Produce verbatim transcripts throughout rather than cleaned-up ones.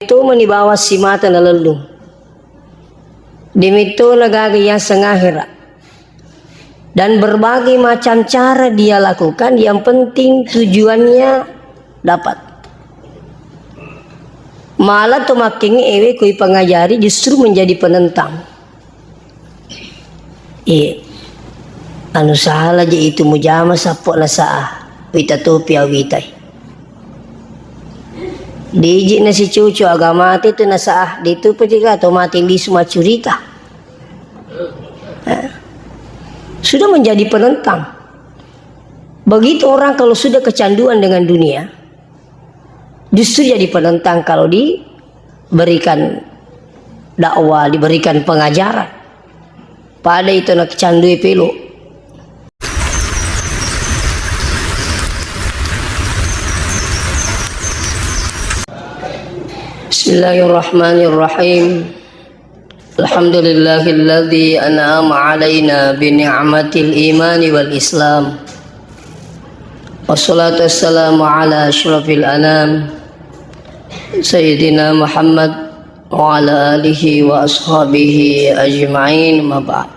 Tomani bawang simata nalellung. Demetto na gaga yaseng ahera. Dan berbagai macam cara dia lakukan, yang penting tujuannya dapat. Malah to makkengnge ewe ko ipangajari justru menjadi penentang. Iya. Anu salah je itu mujama sappo na saa. Wita topi awitai. Deji na sicucu agama itu na saa. Ditu petika to mati lisu macurita. Eh. Sudah menjadi penentang. Begitu orang kalau sudah kecanduan dengan dunia, justru jadi penentang kalau diberikan dakwah, diberikan pengajaran. Pada itu nak candu pelo. Bismillahirrahmanirrahim. Alhamdulillahilladzi an'ama alaina bi ni'matil imani wal islam. Wassalatu wassalamu ala asyrafil anam, Sayyidina Muhammad wa ala alihi wa ashabihi ajma'in, ma ba'd.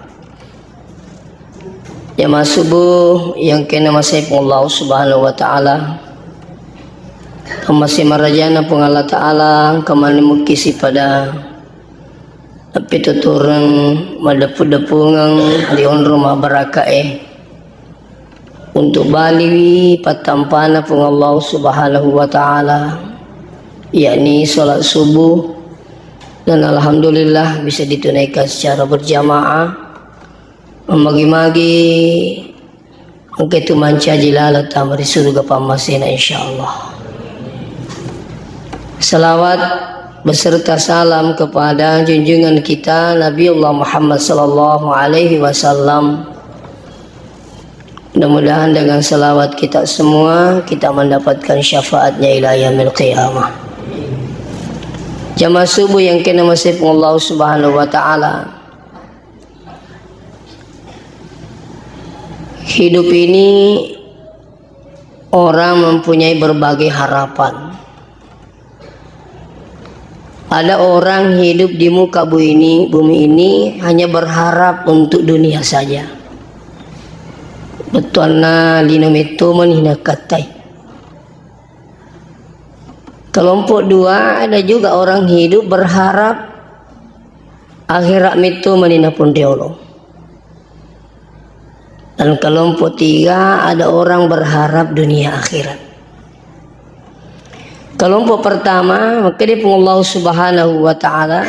Jamaah subuh yang kena masai Allah Subhanahu wa Ta'ala. Kemasi marajana Puang Allah Ta'ala, kemani mukisi pada Appitutureng madeppu-deppungeng ri onrong mabbarakae untuk baliwi pattampana Puang Allah Subhanahu wa Ta'ala, yakni salat subuh, dan alhamdulillah bisa ditunaikan secara berjamaah. Magi-magi engka tu mancaji laleng tama ri suruga pammasena, insyaallah. Salawat beserta salam kepada junjungan kita Nabiullah Muhammad sallallahu alaihi wasallam. Mudah-mudahan dengan salawat kita semua, kita mendapatkan syafaatnya ila yaumil qiyamah. Jamaah subuh yang kena masai Allah Subhanahu wa Ta'ala. Hidup ini orang mempunyai berbagai harapan. Ada orang hidup di muka bumi ini, bumi ini hanya berharap untuk dunia saja. Bettuanna lino metto mani nakattai. Kelompok dua, ada juga orang hidup berharap akhirat metto mani napunriolo. Dan kelompok tiga, ada orang berharap dunia akhirat. Kelompok pertama, makkeda Puang Allah Subhanahu wa Ta'ala,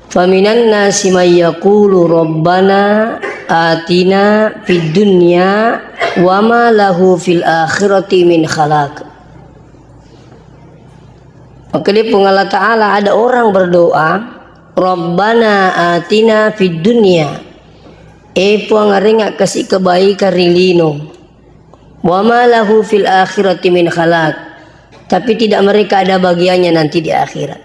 "Faminan nasi may yaqulu rabbana atina fid dunya wa ma lahu fil akhirati min khalaq." Makkeda Puang Allah Ta'ala, ada orang berdoa, "Rabbana atina fid dunya." Eh Puang, arengnga kasi kebaikan ri lino. "Wa ma lahu fil akhirati min khalaq." Tapi tidak mereka ada bagiannya nanti di akhirat.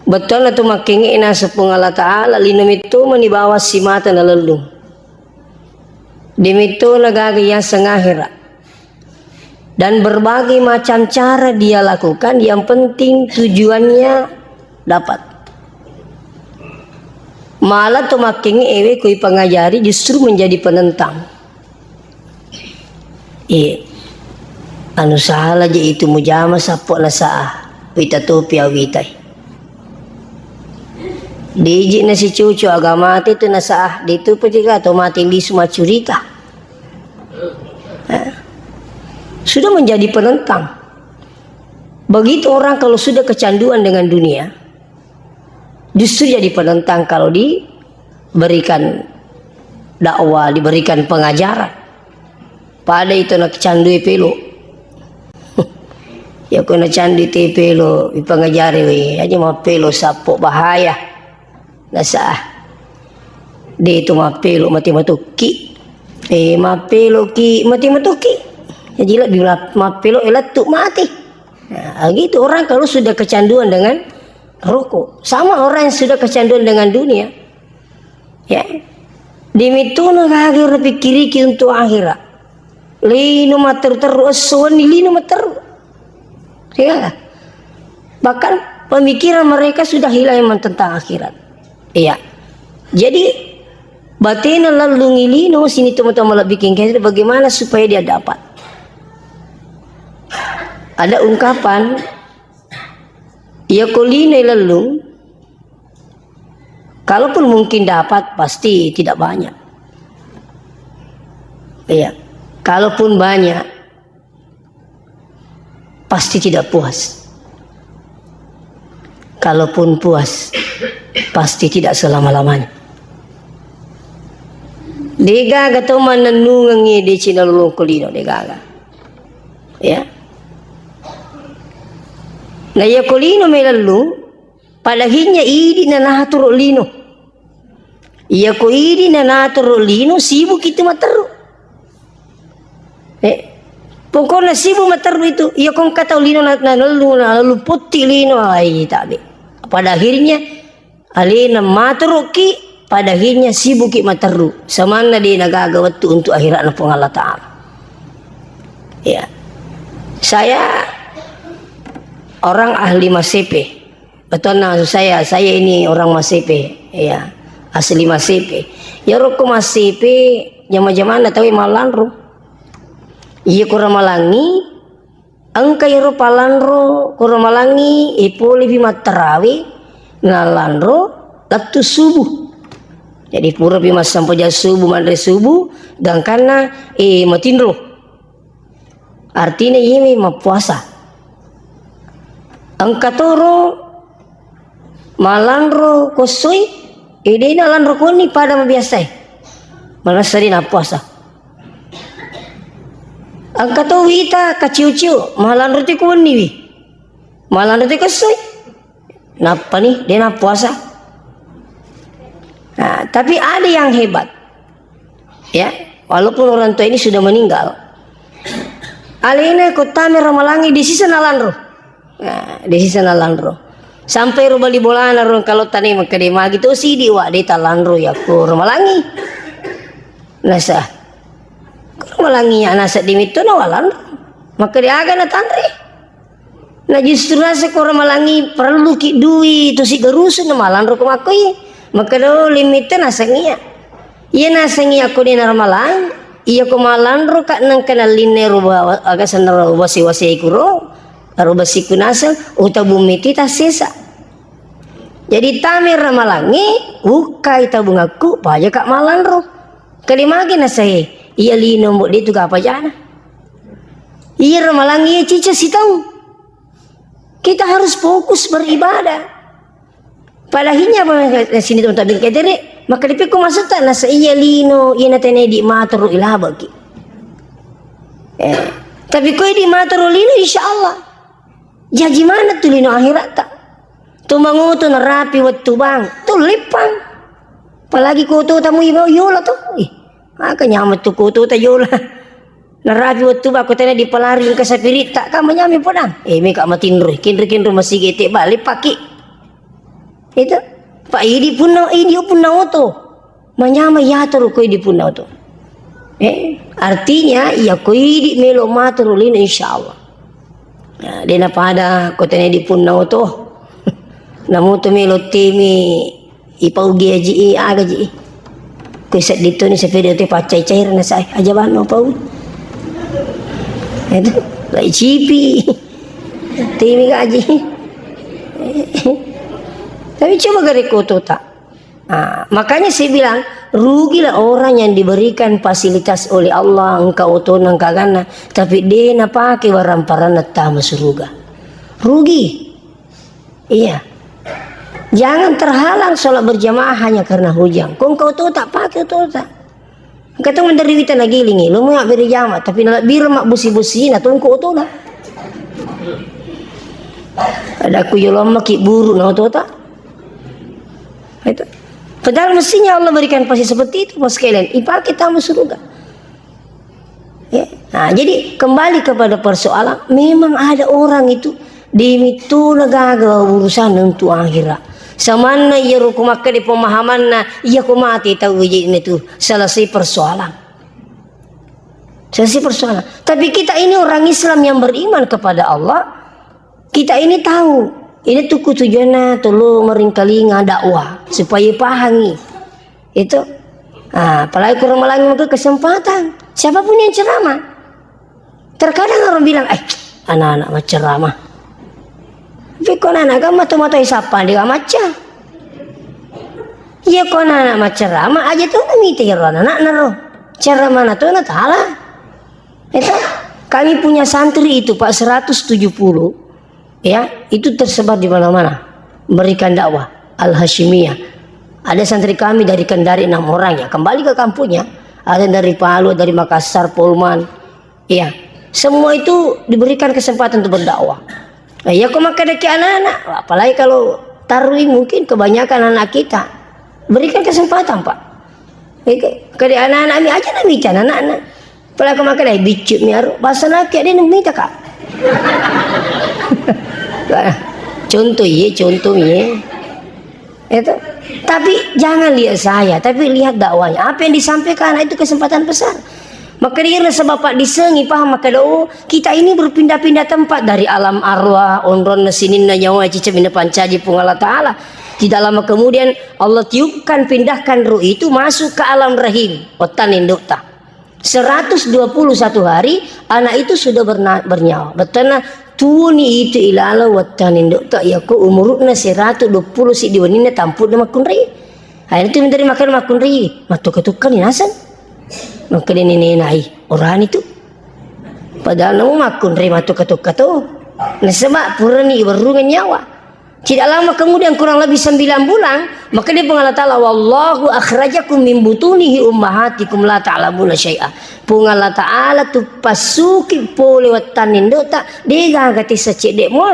Bettuanna tu makkengnge naseng Puang Allah Ta'ala, lino metto mani bawang simata nalellung. Demetto na gaga yaseng ahera. Dan berbagai macam cara dia lakukan, yang penting tujuannya dapat. Malah to makkengnge ewe ko ipangajari justru menjadi penentang. Iya. Anu salah je itu mujama sappo na saa. Wita topi awitai. Deji na sicucu agama itu na saa. Ditu petika to mati lisu macurita. Eh, sudah menjadi penentang. Begitu orang kalau sudah kecanduan dengan dunia, justru jadi penentang kalau diberikan dakwah, diberikan pengajaran. Pada itu nak candu pelo. Ya ko na candu te pelo, ipangajari we, aja mappelo sappo bahaya. Nasa. De itu mappelo mati matokki. Eh, mappeloki mati matokki. Jadi lebih mappelo elattu mati. Nah, gitu orang kalau sudah kecanduan dengan rokok. Sama orang yang sudah kecanduan dengan dunia. Ya. Demetto na gaga ro pikkiriki untuk akhirat. Lino matteru-teru esso wenni lino matteru. Ya. Bahkan pemikiran mereka sudah hilang memang tentang akhirat. Iya. Jadi, batena lallungi lino, sini teman-teman lebih kengkes, bagaimana supaya dia dapat. Ada ungkapan, iya ko lino lallung, kalaupun mungkin dapat, pasti tidak banyak. Iya. Kalaupun banyak, pasti tidak puas. Kalaupun puas, pasti tidak selama-lamanya. Degaga tau mannennungengngi deceng nalolongko lino, degaga. Ya. Na iya ko lino melellu, pada akhirnya idi na natoro lino. Iya ko idi na natoro lino, sibuki tu materru. Eh, pokokna sibu materru itu. Iya ko engka tau lino na, na lellu, na lellu potti lino, ai tabe. Pada akhirnya alena matoroki, pada akhirnya sibuki materru. Samanna de nagaga wettu untuk akhiratna Puang Allah Ta'ala. Ya. Saya orang ahli Masepe. Betul, nah, saya, saya ini orang Masepe, ya. Asli Masepe. Ya, roko Masepe, jama-jamanna tawe malanro. Iya, ko Ramalangi, engka iyaro palanro, ko Ramalangi, eh, pole pi mattarawe, nalanro, lettu subuh. Jadi, pura pi massempajang subuh, manre subuh, gangkanna, eh, matinro. Artinya, iyami mappuasa. Engka toro malanro ko essoi, eh, de nalanro ko wenni pada mabiasae. Manessa de nappuasa. Engka to wita kaciu-ciu, malanro te ko wenniwi. Malanro te ko essoi. Nappani, de nappuasa. Nah, tapi ada yang hebat. Ya, walaupun orang tua ini sudah meninggal. Alena ko tame Ramalangi de sisa nalanro. Nah, de sisa nalanro. Sampai ro bali bolana ro, kalau tane makkeda magi to sidi wa de talanro ya ko Ramalangi. Nasa. Ko Ramalangi ya nasa dimitto na walanro. Makkeda aga na tanre. Na justru nasa ko Ramalangi perluki dui tosi garusu na malanro ko makkoi. Makkeda, "Oh, limite naseng iya." Iya naseng iya ko de na Ramalang, iya ko malanro ka nengka nallinne ruba, aga senna ruba siwasai kuro, ruba siku naseng, utabung miti tassesa. Jadi tame Ramalangi, ukkai tabungakku, paja ka malanro. Kalimagi nasae, iya lino mbo de tu gapa jana. Iya Ramalangi iya cica sitau. Kita harus fokus beribadah. Padahinya apa sini teman-teman kete re, maka dipikku maksudta nasa iya lino, iya na tene di matoro ilabaki. Eh, tapi koi di matoro lino, insya Allah. Jaji mana tu lino akhirat ta? Tu mangoto narapi wettu bang, tu lippang. Apalagi koto tamu iba yola tu. Ih, maka nyaman tu koto ta yola. Narapi wettu bang, ko tena dipalari engka sapiritta, kan manyami podang. Eh, meka matinro, kinro-kinro masigi te balik paki. Itu. Pak idi punna, idi punna oto. Manyama yatoro ko idi punna oto. Eh, artinya iya ko idi melo matoro lino, insya Allah. Nah, dena pada ko tena di punna oto. Namu to melo temi ipaugi aji i, aga ji i. Ko seddi toni sepeda te paccai-cair na sai aja banno pau. Itu lai cipi. Temi gaji. Tapi coba gare koto ta. Ah, makanya saya bilang, rugilah orang yang diberikan fasilitas oleh Allah, engka otona, engka aganna, tapi de napake waramparanna tama suruga. Rugi. Iya. Jangan terhalang sholat berjamaah hanya karena hujan. Ko engka otota, pake otota. Engka to menderita nagilingi, lo mau beri jama, tapi nalabbi mabbusi-busi na tongko otona. Ada ku yolomma ki buru na otota. Itu. Padahal mestinya Allah berikan pasti seperti itu, Mas sekalian. Ipake tamu surga. Ya. Nah, jadi kembali kepada persoalan, memang ada orang itu demi tu gaga urusan untuk akhirat. Samanna iya ruku makkeda pemahamanna, iya ko mati tau wijina tu selesai persoalan. Selesai persoalan. Tapi kita ini orang Islam yang beriman kepada Allah, kita ini tahu Ini tuku tujuanna tolo meringkalinga dakwah supaya pahangi. Itu. Ah, apalagi kurang malangi maka kesempatan. Siapapun yang ceramah. Terkadang orang bilang, "Eh, anak-anak macceramah." Tapi ko anak-anak kan mata-mata isapa dia macca. Iya ko anak-anak macceramah aja tuh mita iro anak-anak naro. Ceramah na tuh na tala. Itu kami punya santri itu Pak seratus tujuh puluh. Ya, itu tersebar di mana-mana. Memberikan dakwah Al-Hasyimiyah. Ada santri kami dari Kendari enam orang ya, kembali ke kampungnya. Ada dari Palu, dari Makassar, Polman. Iya, semua itu diberikan kesempatan untuk berdakwah. Nah, ya kok maka deki anak-anak, apalagi kalau tarwi mungkin kebanyakan anak kita. Berikan kesempatan, Pak. Oke, kada anak-anak mi aja na mita anak-anak. Apalagi kok maka dai biccu mi aro, bahasa nake ada yang mita, Kak. Contoh iya, contoh iya. Itu. Tapi jangan lihat saya, tapi lihat dakwahnya. Apa yang disampaikan itu kesempatan besar. Maka dia nasaba Pak disengi paham maka oh, kita ini berpindah-pindah tempat dari alam arwah, onronna sininna nyawa cicemina pancaji Puang Allah Ta'ala. Tidak lama kemudian Allah tiupkan, pindahkan roh itu masuk ke alam rahim. Otan indukta. Seratus dua puluh satu hari, anak itu sudah berna-, bernyawa. Betulna tuni itu ilala wettan indukta yako umurukna seratus dua puluh siddi wenninna tampudna makkunrai. Akhirnya itu menteri makan makkunrai, matuka-tuka ni naseng. Maka dia nene nai, orang itu. Padahal namu makkunrai matuka-tuka tu. Nasaba purani iwerungan nyawa. Tidak lama kemudian, kurang lebih sembilan bulan, maka dia Puang Allah Ta'ala, "Wallahu akhrajakum min butunihi ummahatikum la ta'lamuna syai'a." Puang Allah Ta'ala tu pasuki pole wettan indukta, degaga tessa cedde mua.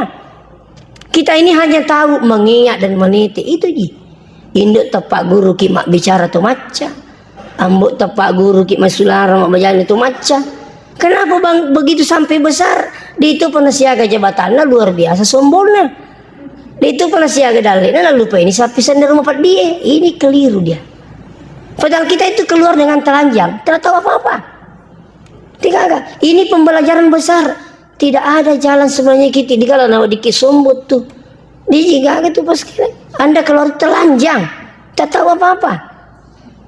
Kita ini hanya tahu mengeak dan menete, itu ji. Indukta pagguruki mabbicara tu macca. Ambo teppa guru ki masulara mabbajang itu macca. Kenapa bang begitu sampai besar? Di itu pernah siaga jabatanna luar biasa sombongnya. Di itu pernah siaga dalena lalu lupa ini sapi sendiri rumah pedie. Ini keliru dia. Padahal kita itu keluar dengan telanjang, tidak tahu apa-apa. Tidak ada. Ini pembelajaran besar. Tidak ada jalan sebenarnya kita di kala nawa dikit sombong tuh. Di jiga tu pas kira. Anda keluar telanjang, tak tahu apa-apa.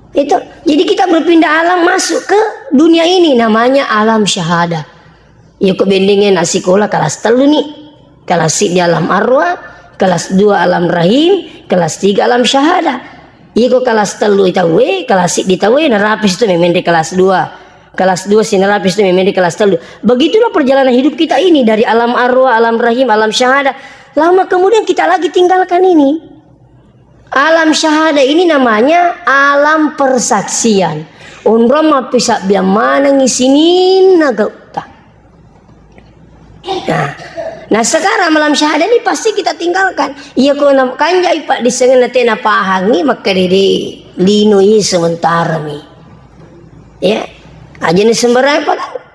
Itu. Jadi kita berpindah alam masuk ke dunia ini, namanya alam syahadah. Ya kok bendengnya nak sekolah kelas telu nih. Kelas di alam arwah, kelas dua alam rahim, kelas tiga alam syahadah. Iko kelas telu itawe, kelas di tawe, narapis tu memeng di kelas dua. Kelas dua sinarapis tu memeng di kelas telu. Begitulah perjalanan hidup kita ini dari alam arwah, alam rahim, alam syahadah. Lama kemudian kita lagi tinggalkan ini. Alam syahadah ini namanya alam persaksian. Onrong mappisabbiang manengi sininna gau'ta. Nah, nah sekarang malam syahadah ini pasti kita tinggalkan. Iya ko na kanjai Pak disengenna tena pahangi makkadede lino i sementara mi. Ya, aja ni sembarang Pak.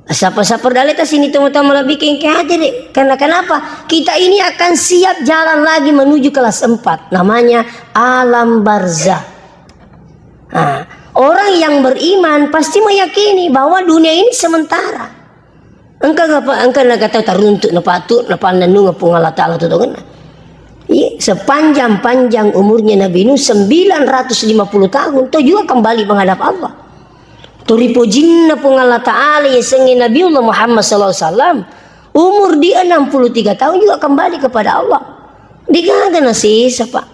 Sapa-sapa daleta sini teman-teman lebih kengke aja deh. Karena kenapa? Kita ini akan siap jalan lagi menuju kelas empat. Namanya alam barzah. Nah, orang yang beriman pasti meyakini bahwa dunia ini sementara. Engka gapa, engka naga tau taruntuk napatu, napannennungeng Puang Allah Ta'ala tu tongenna. Iya, sepanjang-panjang umurnya Nabi Nuh, sembilan ratus lima puluh tahun, to juga kembali menghadap Allah. To ripojinna Puang Allah Ta'ala, yasengnge Nabiullah Muhammad sallallahu alaihi wasallam, umur di enam puluh tiga tahun juga kembali kepada Allah. Digaga nasisa, Pak.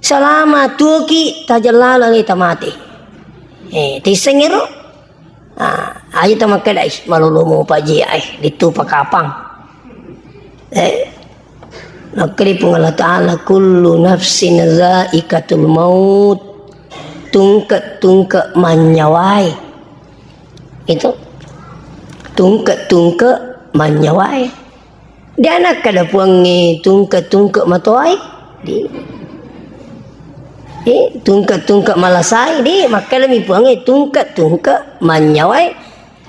Salama tuoki tajallala le tamate. Eh, tisengero? Ah, aja tamakkeda, "Ih, malolo mopa je, eh, ditu pakapang." Eh, nakkedi Puang Allah Ta'ala, "Kullu nafsin zaikatul maut." Tungke-tungke manyawai. Itu. Tungke-tungke manyawai. Dia nakkeda Puangnge tungke-tungke matoai. Di. Eh, tungke-tungke malasai. Di, makkedami Puangnge tungke-tungke manyawai.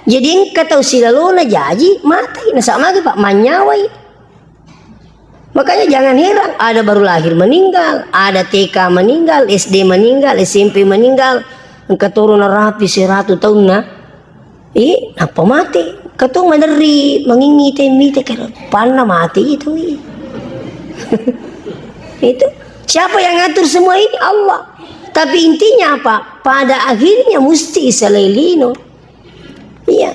Jadi engka tau silalona jaji matai, nasaba magi, Pak, manyawai. Makanya jangan heran, ada baru lahir meninggal, ada T K meninggal, S D meninggal, S M P meninggal. Engka toro narapi seratu taunna. Eh, nappa mate. Katong maderri, mangingi te mite kero. Panna mate itu. Itu. Siapa yang ngatur semua ini? Allah. Tapi intinya apa? Pada akhirnya mesti isalai lino. Iya.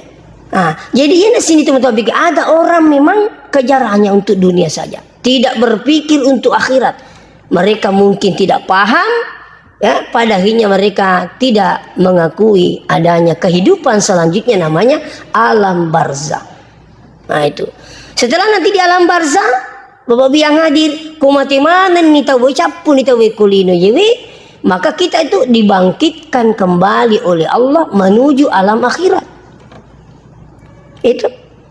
Nah, jadi iya na sini teman-teman pikir, ada orang memang kejar hanya untuk dunia saja. Tidak berpikir untuk akhirat. Mereka mungkin tidak paham, ya, pada akhirnya mereka tidak mengakui adanya kehidupan selanjutnya namanya alam barzah. Nah, itu. Setelah nanti di alam barzah, Bapak Ibu yang hadir, ko mate manenni tauwe, cappuni tauwe ko lino yewe, maka kita itu dibangkitkan kembali oleh Allah menuju alam akhirat. Itu.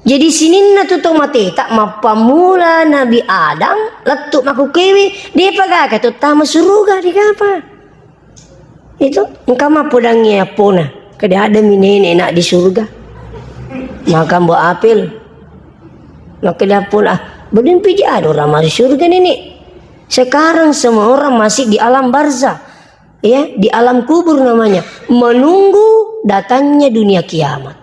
Jadi sininna tu to mateta, mappammula Nabi Adam, lettu makkukewe, depa gaga to tama suruga, degaga. Itu engka mappodangngi appona. Kada ada mi nenek nak di surga. Makan buah apel. Makkeda appona, ah, belum piji ada orang masuk surga, nenek. Sekarang semua orang masih di alam barzah. Ya, di alam kubur namanya. Menunggu datangnya dunia kiamat.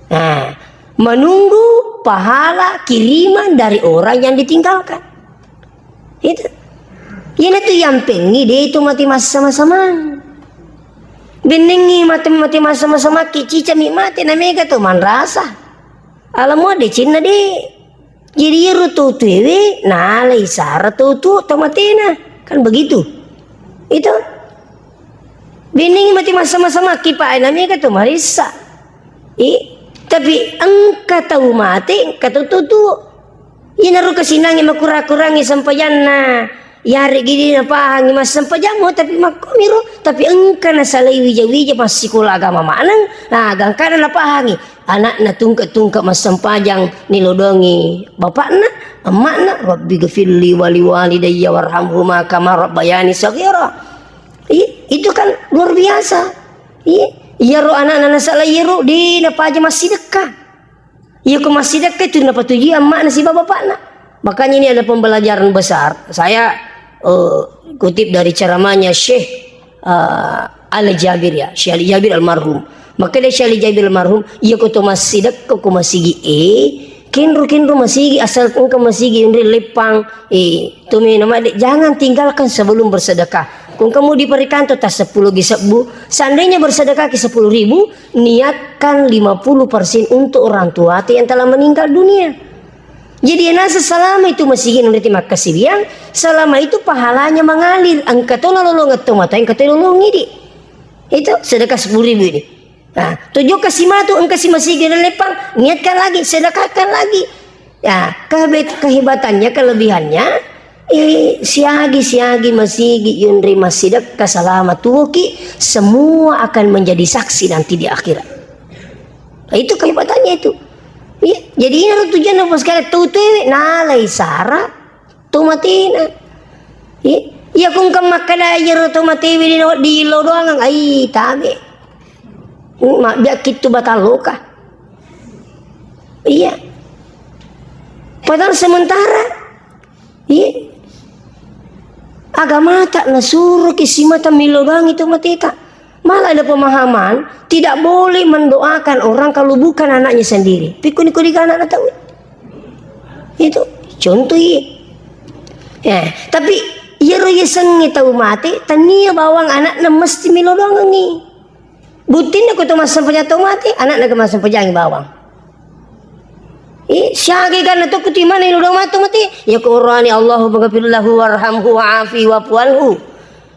Nah, menunggu pahala kiriman dari orang yang ditinggalkan. Itu. Iyanatu yampengngi de' tu mate massama-samang. Bennengngi mate, mate massama-samang ki cicami mate na mega to manrasa. Alamu de' cinna de'. Jadi iyaro to tuewe nalai sara to tu to matena. Kan begitu. Itu. Bennengngi mate massama-samang ki pa na mega to marissa. I, tapi engka tau mate, engka tau tutu. Iyanaro kasinangnge makura-kurangngi sempajanna. Yareggi de' napahangngi massempajammu, tapi makkomiro, tapi engka nasalai wija-wija massikola agama maneng, nah, gangkana napahangngi. Anakna tungke-tungke massempajang nilodongi bapakna, emakna, "Rabbi gfirli wali walidayya warhamhuma kama rabbayani shaghira." I, itu kan luar biasa. Iya, iyaro anakna nasalai iyaro de' napaja massidekka. Iya ko massidekka itu napatujui amma'na sibawa bapakna. Makanya ini ada pembelajaran besar. Saya, eh, kutip dari ceramahnya Syekh, eh, Ali Jabir ya, Syekh Ali Jabir almarhum. Maka dia Syekh Ali Jabir almarhum, iya ko to massidekka ko masigi e, kenro-kenro masigi asal engka masigi unri leppang, eh, to mena made, jangan tinggalkan sebelum bersedekah. Kung kamu di perikanto tas sepuluh gi sebbu, seandainya bersedekah ke sepuluh ribu, niatkan lima puluh persen untuk orang tua yang telah meninggal dunia. Jadi, nasa selama itu masigi nuriti makkasiwiang, selama itu pahalanya mengalir. Engka to nalolongeng to matoa, engka to nalolongeng idi. Itu sedekah sepuluh ribu ini. Nah, tujuh kasi matu, engka si masigi naleppang, niatkan lagi, sedekahkan lagi. Ya, kehebet-, kehebatannya, kelebihannya, eh, siagi-siagi masigi yunri massidekka selama tuoki, semua akan menjadi saksi nanti di akhirat. Nah, itu kehebatannya itu. Iya, jadi ini tujuan apa sekali? Tutu nalai sara to matena. Iya, iya kung kam makkada iyaro to matewe di, di lo doang, ai tabe. Mabbiakki tu batalloka. Iya. Padahal sementara, iya. Agamata nasuroki simata millo doang itu mateta. Malah ada pemahaman, tidak boleh mendoakan orang kalau bukan anaknya sendiri. Pikkuni ko diga anakna tau. Itu contoh iya. Ya, tapi iyaro yasengnge tau mate, tania bawang anakna mesti millo doangengngi. Buttinna ko to massempajang tau mate, anakna ke massempajangi bawang. Eh, siaga ganna to kuti mana ilo doang matu mate. Iya ko burani Allahumma ghafir lahu warhamhu wa'afi wa'fu anhu.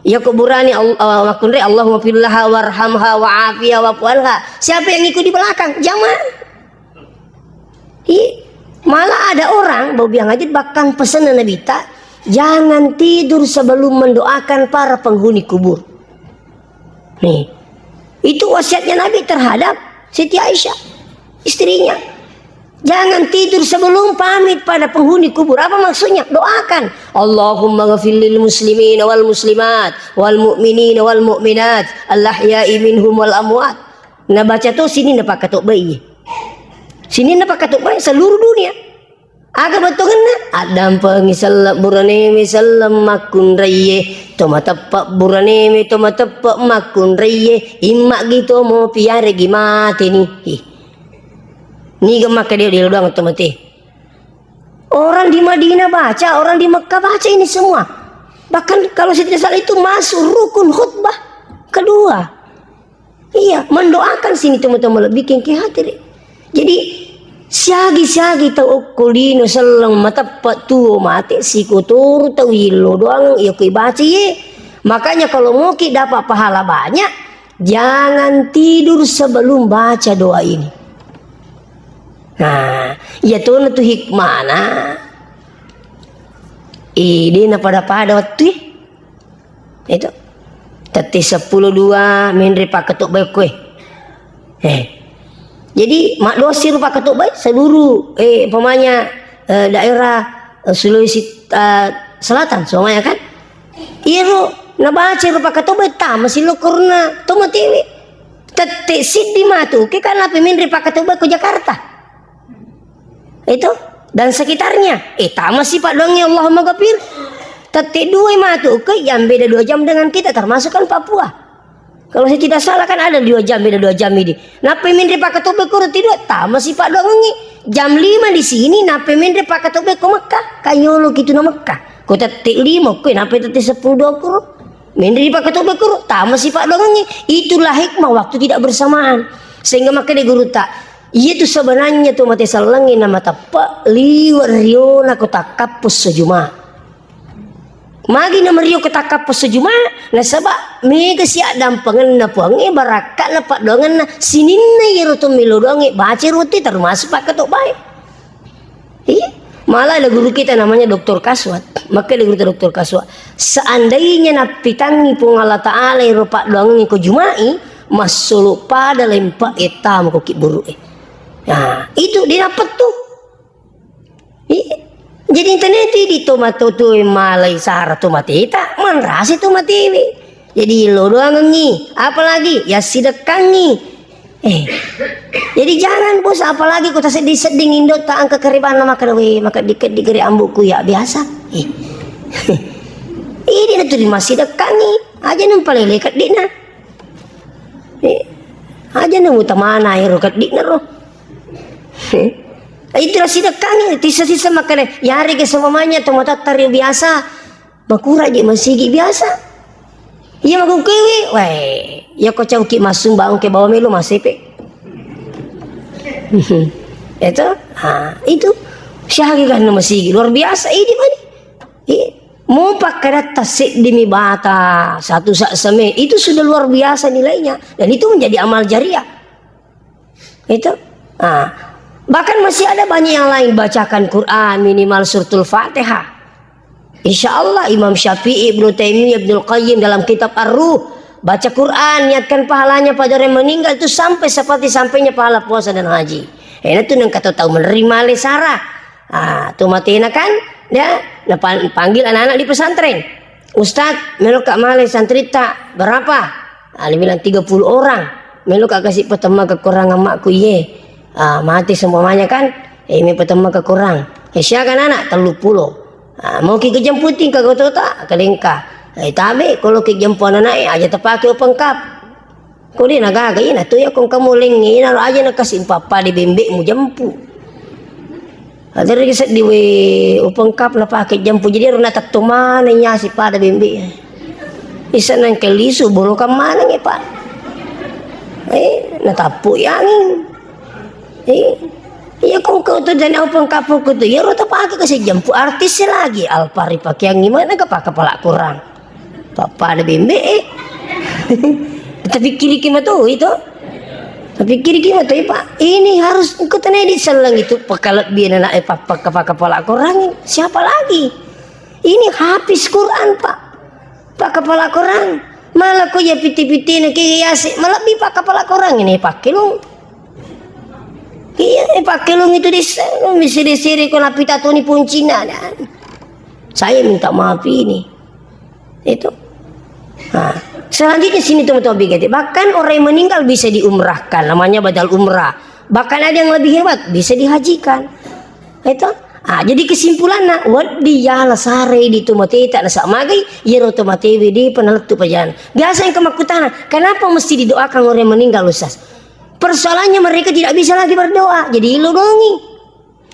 Iya ko burani Al-, eh, makkunrai Allahumma ghafir laha warhamha wa'afiha wa'fu anha. Siapa yang ikut di belakang? Jamaah. Ih, malah ada orang, bau biang aja bahkan pesan Nabi ta, jangan tidur sebelum mendoakan para penghuni kubur. Nih, itu wasiatnya Nabi terhadap Siti Aisyah, istrinya. Jangan tidur sebelum pamit pada penghuni kubur. Apa maksudnya? Doakan. Allahumma ghafir lil muslimina wal muslimat, wal mu'minina wal mu'minat, al ahya'i minhum wal amwat. Nabaca to sini napakatobbai. Sini napakatobbai seluruh dunia. Aga bettuanna? Addampengi selleng buraneme selleng makkunraiye, to mateppe buraneme to mateppe makkunraiye, imma'gi to mopi yaregi mateni. Ih. Niga makkeda dielo doang to mate. Orang di Madinah baca, orang di Mekah baca ini semua. Bahkan kalau saya tidak salah itu masuk rukun khutbah kedua. Iya, mendoakan sini teman-teman lebih kengke hati deh. Jadi siagi-siagi tau okko lino selleng mateppe tuo mate sikotoro tau illo doang iya ko ibaca ye. Makanya kalau mau ki dapat pahala banyak, jangan tidur sebelum baca doa ini. Nah, iya tona tu hikmana. Eh, de na pada-pada wettu. Itu. Tette seppulo dua menre pakkatobbai koe. Eh. Jadi, maddosi ro pakkatobbai seluruh, eh, umpamanya, eh, daerah, eh, Sulawesi, eh, Selatan, semuanya kan. Iyaro nabaca ro pakkatobbai tama si lokorna to matewe. Tette siddi matu ke kan nape menre pakkatobbai ko Jakarta. Itu dan sekitarnya. Eh, tama si paddoangnge Allahumma ghafir. Tette dua matu ke yang beda dua jam dengan kita, termasuk kan Papua. Kalau saya tidak salah kan ada dua jam, beda dua jam ini. Nape menre pakkatobbai ko roti dua, tama si paddoangnge. Jam lima di sini, nape menre pakkatobbai ko Mekah, kanyolo kitu na Mekah. Ko tette lima, ko nape tette seppulo dua kuro. Menre di pakkatobbai kuro, tama si paddoangnge. Itulah hikmah waktu tidak bersamaan. Sehingga makkeda gurutta, iya tu sebenarnya tu mate sellengnge na mateppe liwe riona ko takkappo esso Juma. Magi na merio ko takkappo esso Juma, nasaba mega si addampengenna Puangnge, barakka'na paddoangenna sininna iyaro to melo doangnge baca roti termasuk pakkatobbai. Iya, malah ada guru kita namanya doktor Kaswat. Makkeda guru kita doktor Kaswat, seandainya nappitangngi Puang Allah Ta'ala ero paddoangengnge ko Juma'i, massolo pada lempa ettama ko kibburu'e. Nah, itu dia dapat tuh. Iya. Jadi internet di to matoto malai sara to mateta, manrasa to matewe. Jadi lo doangengngi, apalagi ya sidekkangngi. Eh. Jadi jangan bos, apalagi ko tasedding-sedding indo ta engka kerebanna makkeda we, makeddi-keddi gere ambuku ya biasa. Eh. Ini na tu masidekkangngi, aja nempalele keddina. Eh. Aja na utamana ero keddina ro. Eh. Itu sidekkangngi, tisa-sisa makkeda, yarega seumpamanya to matattari biasa. Makura je masigi biasa. Iya makkukkuewe, wae, iya ko cauki massumba engke bawa melo masepe. Itu, ah, itu. Syahagi kan masigi luar biasa ini mani. Iya. Mau pakkadatta seddi mi bata, satu sak seme, itu sudah luar biasa nilainya dan itu menjadi amal jariah. Itu. Ah. Bahkan masih ada banyak yang lain, bacakan Quran minimal suratul Fatihah. Insya Allah Imam Syafi'i, Ibnu Taimiyah, Ibnu Qayyim dalam kitab Ar-Ruh, baca Quran, niatkan pahalanya pada orang meninggal itu sampai seperti sampainya pahala puasa dan haji. Eh, itu nang kata tahu menerima le sara. Ah, tu matena kan, dia napan-, panggil anak-anak di pesantren. Ustaz, meloka male santritta berapa? Ah, dia bilang, "Tiga puluh orang." Meloka kasi patemma kekurangan makku, iye. Ah, mati semuanya kan? Eh, mi patemma kekurang. Eh, siaga anak? Tellu pulo. Ah, mau ki kejemputi ka gotota? Kalengka. Eh, tabe, kalau kejempu anak, eh, aja tapake open cup. Ko de nagaga, ina tu ya kong kamu lengnge, ina ro aja na kasi pappa de bembe mu jempu. Aderri seddi we open cup na pake jempu, jadi ro na tetto mana nyasi pada bembe. Isa nang kelisu bolo kamana nge, Pak. Eh, na tappu yangin. Eh, iya kong kau tu dan open cup ko tu, ya ro tapake kasi jempu artis lagi, alpari pakeangi mana ke pake pala kurang. Pappada bembe, eh. Tapikkiriki mato itu. Tapikkiriki mato, eh, Pak. Ini harus engko tenai di selleng itu pakalebbi anak, eh, pa-, pa-, pa-, kepala korang. Siapa lagi? Ini hafiz Quran, Pak. Pak kepala korang. Malah ko ya piti-pitine ke yase, malebbi pak kepala korang ini pakelung. Iya, eh, pakelung itu di sana, misi di sini ko napita tuni puncina dan. Saya minta maaf ini. Itu. Nah, selanjutnya sini teman-teman B K T. Bahkan orang yang meninggal bisa diumrahkan, namanya badal umrah. Bahkan ada yang lebih hebat, bisa dihajikan. Itu. Ah, jadi kesimpulanna, wedding yala sare di tomateta nasaba magai, iyaro tomatewe depa nalettu pajana. Biasa yang kemakkutana, kenapa mesti didoakan orang yang meninggal, Ustaz? Persoalannya mereka tidak bisa lagi berdoa, jadi ilodongi.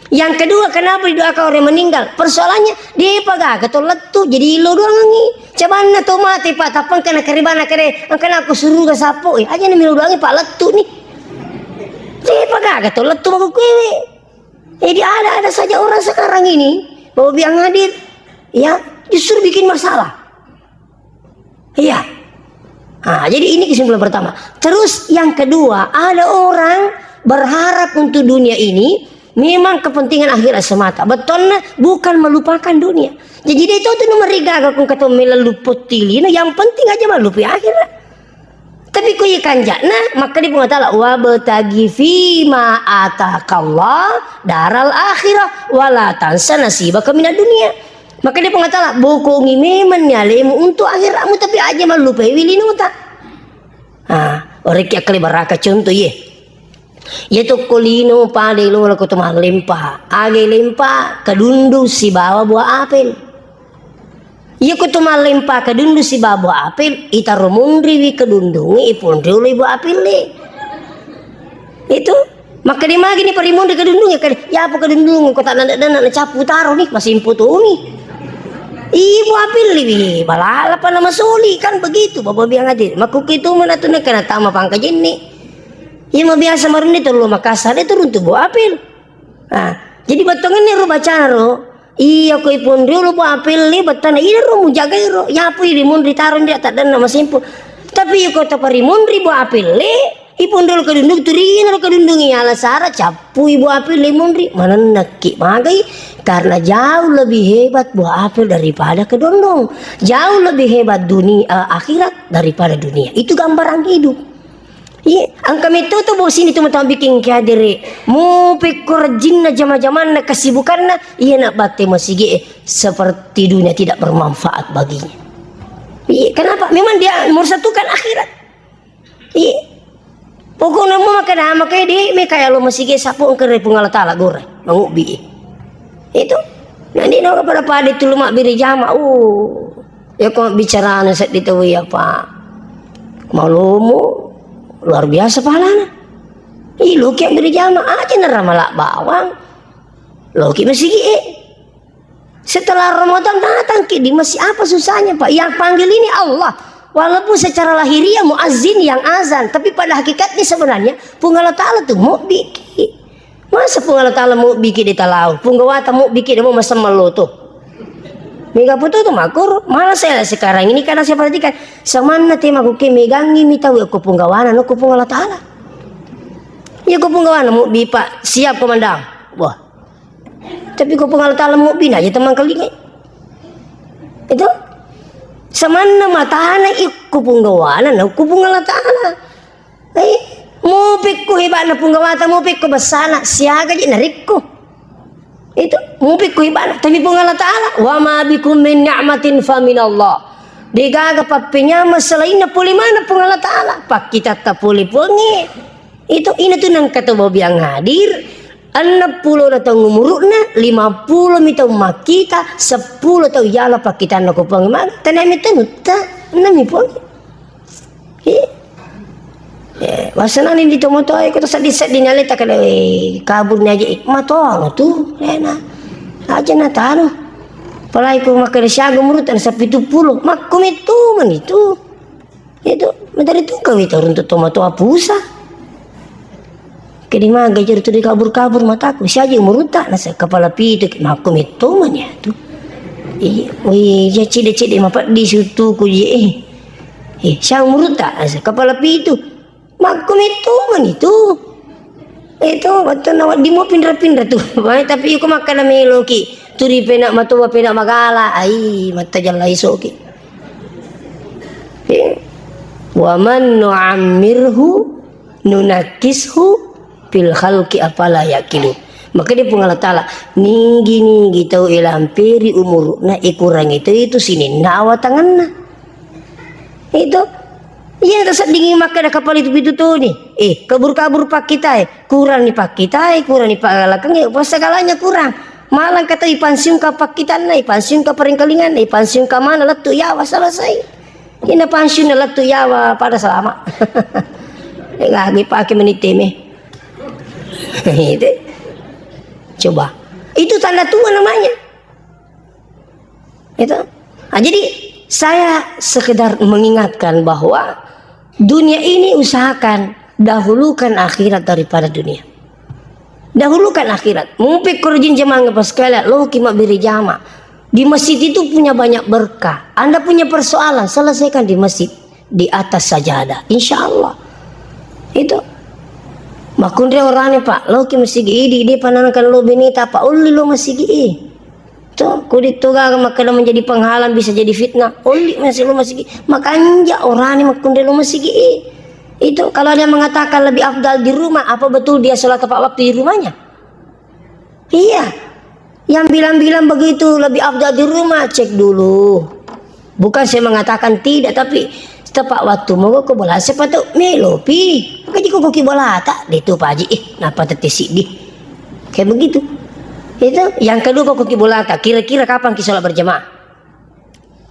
Yang kedua, kenapa didoakan orang meninggal? Persoalannya, dia pagaga to lettu, jadi lo doangi. Cabanna to mate, Pak, tappa engka nakaribana kere, engka nako suruga sappo, eh, aja nami lo doangi, Pak, lettu ni. Dia pagaga to lettu, maku kuewe. Jadi ada-ada saja orang sekarang ini, Bapak yang hadir, ya, justru bikin masalah. Iya. Nah, jadi ini kesimpulan pertama. Terus yang kedua, ada orang berharap untuk dunia ini memang kepentingan akhirat semata. Betulnya bukan melupakan dunia. Jadi dia itu tuh nomor rigaga kung kata meleluput tilino, yang penting aja melupi akhirat. Tapi ko iya kanja'na, maka dia pengatakan, "Wabtagi fima atakallah daral akhirah, wala tansa nasibaka minad dunia." Maka dia pengatakan, "Bokongi memang ni alemu untuk akhiratmu, tapi aja mallupai wilinota." Ah, oreki akkale baraka contoh ye. Iya tokko lino pada lo ko to mallempa. Age lempa kedundu sibawa buah apel. Iya ko to mallempa kedundu sibawa buah apel, itaro munriwi kedundungi, ipunriolo buah apel le. Itu. Makkeda magi ni parimunri kedundungi, keda, "Ya apa kedundungi ko tak nanda-nanda na capu taro ni, masimpu tumi." Ibu apel liwi, balala pa na masoli, kan begitu, Bapak biang hadir. Makuki tu mana tu nak kena tama pangka jenne. Iya, mabiasa marunni tellu Makassar itu runtu buah apel. Nah, jadi bettongenni ro bacana ro, iya ko ipunriolo buah apel le, bettana ida ro mujagai ro, yapu iri munri taro ndia taddanna masimpu. Tapi iya ko taparimunri buah apel le, ipunriolo kedundung, turina ro kedundung, iya ala sara, cappui buah apel le munri, manennakki magai, karena jauh lebih hebat buah apel daripada kedondong. Jauh lebih hebat dunia, eh, akhirat daripada dunia. Itu gambaran hidup. Iya, engka metto to bosini tu mata bikin ki hadere. Mupekko rejinna jama-jamanna kesibukanna, iya nak batte masigi, eh, seperti dunia tidak bermanfaat baginya. Iya, kenapa? Memang dia mersatukan akhirat. Iya. Pokoknya mau makan apa kayak di, me kayak lo masigi sapu engka ri Puang Allah Taala gore, mangubbi. Itu. Nanti no pada-pada itu lu mak biri jama. Oh. Ya, ko bicarana seddi tau iya, Pak. Malomo, luar biasa pahalana. Ih, loki beri jama aja na ramala bawang. Loki masigi, eh. Setelah Ramadan datang ki di masjid, apa susahnya, Pak? Yang panggil ini Allah. Walaupun secara lahiriah muazzin yang azan, tapi pada hakikatnya sebenarnya Puang Allah Taala tu mau bikin. Masa Puang Allah Taala mau bikin di talau? Punggawata mau bikin dia mau masam malu tu. Mega putu tu makur. Malah saya sekarang ini karena saya perhatikan, samanna te makuke megangi mi tau ko punggawana no ko Puang Allah Taala. Iya ko punggawana mau bipa siap komandan. Wah. Tapi ko Puang Allah Taala mau bina aja teman kelingi. Itu samanna matana ikko punggawana no ko Puang Allah Taala. Eh, mupekko heba'na punggawata, mupekko bessana, siaga je narekko. Itu, mupekko heba'na, tapi Puang Allah Taala, "Wa ma bikum min ni'matin fa minallah." Degaga pappenyameng selainna pole mana Puang Allah Taala, pakkitatta pole Puangnge. Itu, ina tu nengka to bobiang hadir, enneng pulo na taung umuru'na, lima pulo mi taung makkita, seppulo taung yala pakkitanna ko Puangnge maga, tania mi tanutta, enneng mi Puangnge. Eh. Eh, wasenani di tomatoa ko to seddi-seddi ni aleta kada, eh, kabur ni aja, eh, matoa tu, ena. Aja na tanu. Apalagi ko makkeda siaga umurutta na seppitu pulo, makko mettu mani tu. Itu, mentari tu kau itu untuk tomatoa pusa. Kedi maga jari tu dikabur-kabur mataku. Siaji umurutta, nasa kepala pitu, makko metto mani tu. Iya, wih, ya cede-cede mapeddi sutuku je, eh. Eh, sia umurutta, nasa kepala pitu. Makko metto mani tu. Itu, wettu na wedding mo pinra-pinra tu. Wah, tapi iko makkeda meloki. Turi pena matoa, pena magala. Ai, matta jalla isoki. Eh. Wa man nu'ammirhu nunakkishu fil khalqi afala yaqilu. Maka dia Puang Allah Taala, nigi-nigi tau ilamperi umurna, ikurangi tau itu sininna awatanganna. Itu. Iya, taseddingi makkeda kapal itu pitu toni. Eh, kabur-kabur pakkitai, kurang ni pakkitai, kurang ni pagalakengnge, apa segalanya kurang. Malang kata ipansiungka pakkitanna, ipansiungka paringkalinganna, ipansiungka mana lettu yawa selesai. Ina pansiunna lettu yawa pada selama. Lagi pake menit teme. Itu. Coba. Itu tanda tua namanya. Itu. Nah, jadi saya sekedar mengingatkan bahwa dunia ini usahakan dahulukan akhirat daripada dunia. Dahulukan akhirat. Mupi korjin jamaah pas sekalian, lo ki mabbere jama. Di masjid itu punya banyak berkah. Anda punya persoalan, selesaikan di masjid. Di atas sajadah. Insya Allah. Itu. Makkunre orane, Pak, lo ki masigi idi, idi pananakan lo beneta, Pak, olli lo masigi i. Tuh, kuditto gaga makkeda menjadi penghalang, bisa jadi fitnah. Olli masih lo masigi. Makanja orane makkunre lo masigi i. Itu kalau ada yang mengatakan lebih afdal di rumah, apa betul dia sholat tepat waktu di rumahnya? Iya. Yang bilang-bilang begitu lebih afdal di rumah, cek dulu. Bukan saya mengatakan tidak, tapi tepat waktu mau ke bola, siapa tahu melopi. Maka jika koki bola tak, itu Pak Haji, ih, napa tette siddi. Kayak begitu. Itu yang kedua, koki bola tak, kira-kira kapan ki sholat berjamaah?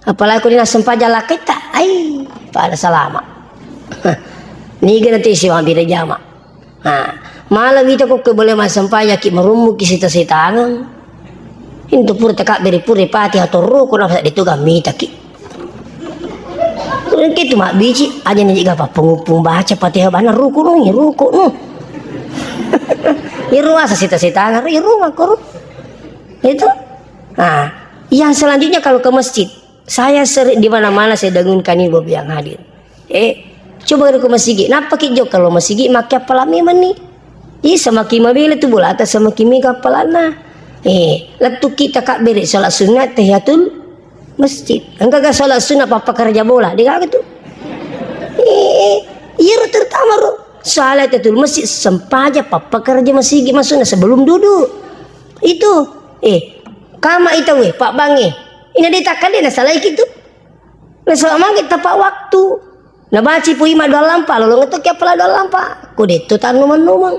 Apalagi ko dina sempajang lakkaitta, ai, pada salama. Niga nanti siwa bere jama. Nah, malam itu ko ke boleh massempajang ki, marummu ki sita-sitangeng. Itu pura takabbere pura pati atau ruku na sadde tu gamita ki. Kitu mabbici, aja ni jiga pappungupung baca Fatihah bana ruku nu, ruku nu. Iru asa sita-sitangeng, iru makkoro. Itu. Nah, yang selanjutnya kalau ke masjid, saya sering di mana-mana saya dengunkan ibu-ibu yang hadir. Eh, coba ke masigi. Napa ki jo kalau masigi make appalang memang ni. Ih, semakin mabela tu bolata semakin mega appalanna. Eh, lettu kita kabbere sholat sunat tahiyatul masjid. Engka ga sholat sunat pappakerja bola, de gaga tu. Eh, iya ro terutama ro. Sholat tahiyatul masjid sempaja pappakerja masigi maksudnya sebelum duduk. Itu, eh, kama ita we, Pak Bang, eh. Ina de takkale na salai kitu. Na sama mangke tepat waktu. Na baci pu ima dua lampa, lolong itu ki appalang dua lampa. Ko detto tanumang-numang.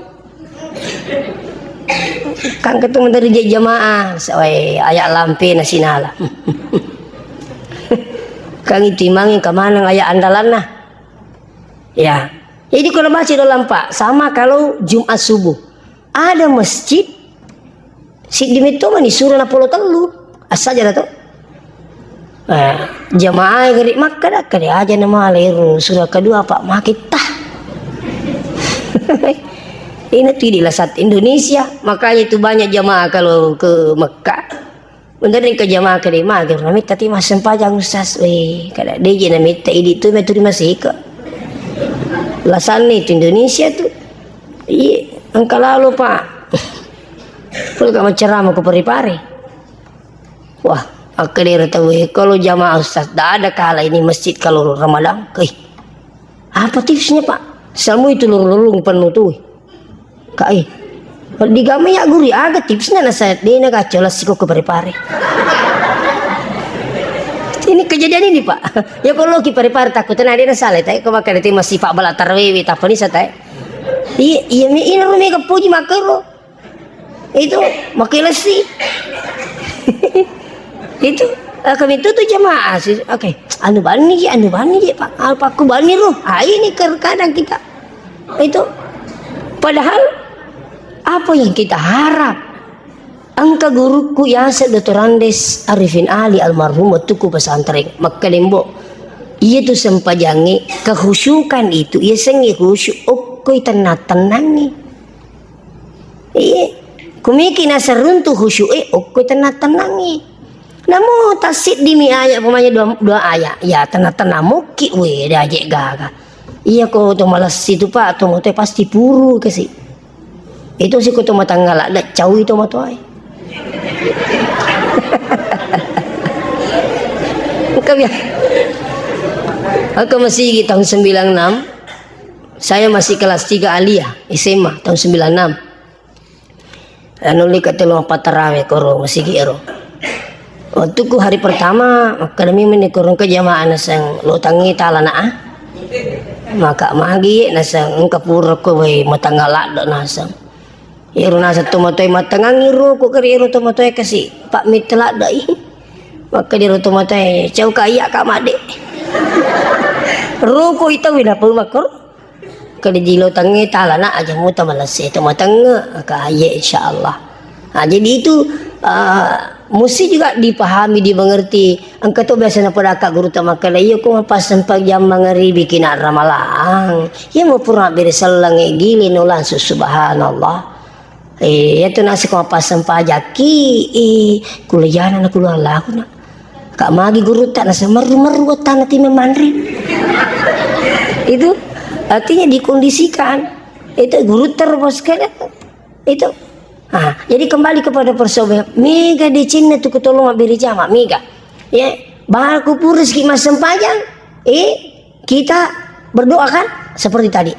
Kan ketu menteri je jamaah, sawai ayat lampe na sinala. Kan itu imangi kemanang ayat andalanna. Ya. Jadi ko na baci dua lampa, sama kalau Jumat subuh. Ada masjid, siddi metto mani sura napolo tellu. Assaja na to. Eh, jamaah gari makkada, kada aja na male ro sura kedua apa makita. Ini tuh di lasat Indonesia, makanya itu banyak jamaah kalau ke Mekah. Bener nih ke jamaah ke lima, gitu. Nami tadi mas sempajang Ustaz, weh, kada deje nami tak idi tu meturi masih ke. Lasan nih tu Indonesia tu. Iya, engka lalo, Pak. Kalau gak menceramah ke Parepare. Wah, aku daerah tahu, eh, kalau jamaah Ustaz, tak ada kalah ini masjid kalau Ramadan. Kei, apa tipsnya, Pak? Samu itu lurung-lurung penuh tuh. Kak, eh, digama ya guru, aga tipsnya na saya, dia na kacau lah siko ke Parepare. Ini kejadian ini, Pak. Ya kalau ki Parepare takut, nah, dia na salah, tapi kau makan itu masih Pak bala tarwewe, tak apa nih, saya, iya, iya, mi-, ini rumah kepuji makero. Itu, makai lesi. Itu, eh, kami itu tuh jamaah, sih. Oke, anu bani je, anu bani je, Pak. Apa aku bani, roh? Ah, ini terkadang kita. Itu. Padahal, apa yang kita harap? Engka guruku yaseng Doktor Andes Arifin Ali almarhum, wettuku pesantren, makkalembo. Iya tu sempajangnge, kehusukan itu, iya sengnge khusyuk, okkoi tenang-tenangnge. Iya, kumiki naseng runtu khusyuk e, okkoi tenang-tenangnge. Namo tassiddimi ayat, umpamanya dua, dua ayat, ya tenang-tenang mukki, weh, daje gaga. Iya ko to malessi tu, Pak, to motoe pasti puru kasi. Itu si ko to matangnga ladde, caui to motoe. Engka biasa. Aku masih tahun sembilan enam, saya masih kelas tiga aliyah, S M A, tahun sembilan enam. Anu, lika telu apa tarawe koro masigi ero. Wettuku hari pertama, makkadami meni koro engka jamaah naseng lo tangi talana, ah. Maka magi naseng engka pura ko wai matangnga ladde naseng. Ero naseng tomatoe matangangi roko kari ero tomatoe kasi, Pak, mitte ladde i. Maka di ero tomatoe, "Cau ka iya ka madde." Roko ita wina pau makkoro. Kada jilo tangnge talana aja muta malesse to matangnge, ka aye insyaallah. Nah, jadi itu, eh, mesti juga dipahami, dimengerti. Engka to biasa napodakka gurutta makkeda, "Iya ko mappasempajang mangaribi kina ramalang. Iya mo pura mabbere selleng e gili no langsung subhanallah." Eh, iya to nasi ko mappasempajang ki, eh, kulajana na kuluang lahu na. Kak magi gurutta na semeru-meru wattana ti memanre. Itu artinya dikondisikan. Itu gurutta ro bos kalian. Itu. Ah, jadi kembali kepada persoalan. Mega decenna tu kutolong mabbere jama, mega. Ya, baku purus ki massempajang. Eh, kita berdoa kan seperti tadi.